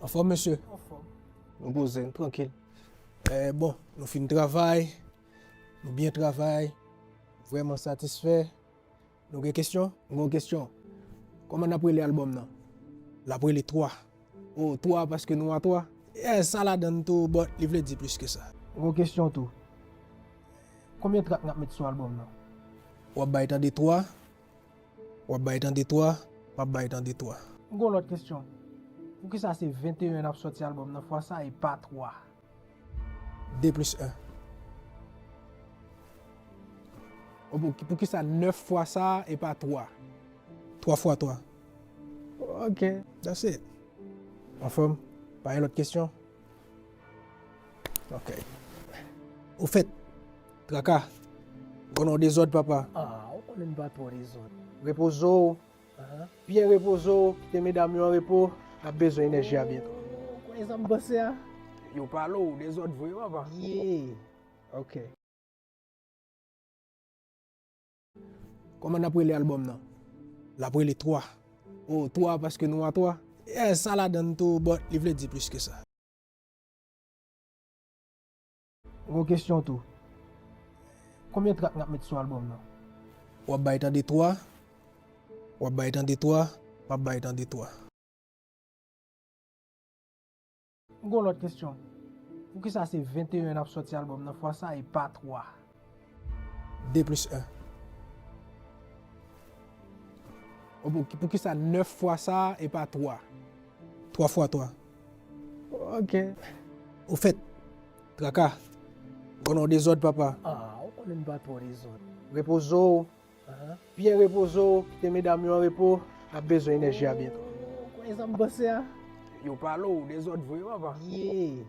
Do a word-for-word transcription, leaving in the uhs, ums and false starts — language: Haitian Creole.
Anfòm, mesye? Anfòm. Nou poze, nou trankil. Eh, bon, nou fin travay, nou byen travay, vrèman satisfè. Nou gen kesyon? M gen yon kesyon. Kòman n ap rele albòm nan? L ap rele twa. Oh, twa paske nou a twa? Yeah, sa ladan l tou, but li vle di plis ke sa. M gen yon kesyon tou. Konbyen trak n ap met sou albòm nan? W ap bay tande twa, w ap bay tande twa, m ap bay tande twa. M gen yon lòt kesyon. Poukisa se venteyen n ap sòti albòm nan fwa sa e pa twa? De plis en. Ou pou, poukisa nèf fwa sa e pa twa? Twa fwa twa. Ok, that's it. Anfòm, pa gen lòt kesyon? Ok. Ofèt, Traka, ou konnen w dezòd, papa. Ah, ou konnen m pa twò dezòd. Repoze w, byen repoze w, kite medam yo an repo, n ap bezwen enèji a byento. Ou konnen sa m panse a? Yo pale w, dezòd vre, papa. Yeah. Ok. Kòman n ap rele albòm nan? L ap rele twa. Oh, twa paske nou a twa? Yeah, sa ladan l tou, but li vle di plis ke sa. M gen yon kesyon tou. Konbyen trak n ap met sou albòm nan? W ap bay tande twa, w ap bay tande twa, m ap bay tande twa. M gen yon lòt kesyon. Poukisa se venteyen n ap sòti albòm nan fwa sa e pa twa? De plis en. Ou pou, poukisa nèf fwa sa e pa twa? Twa fwa twa. Ok. Ofèt, Traka, ou konnen w dezòd, papa. Ah, ou konnen m pa twò dezòd. Repoze w, byen repoze w, kite medam yo an repo, n ap bezwen enèji a byento. Ou konnen sa m panse a? Yo pale w, dezòd vre, papa. Yeah.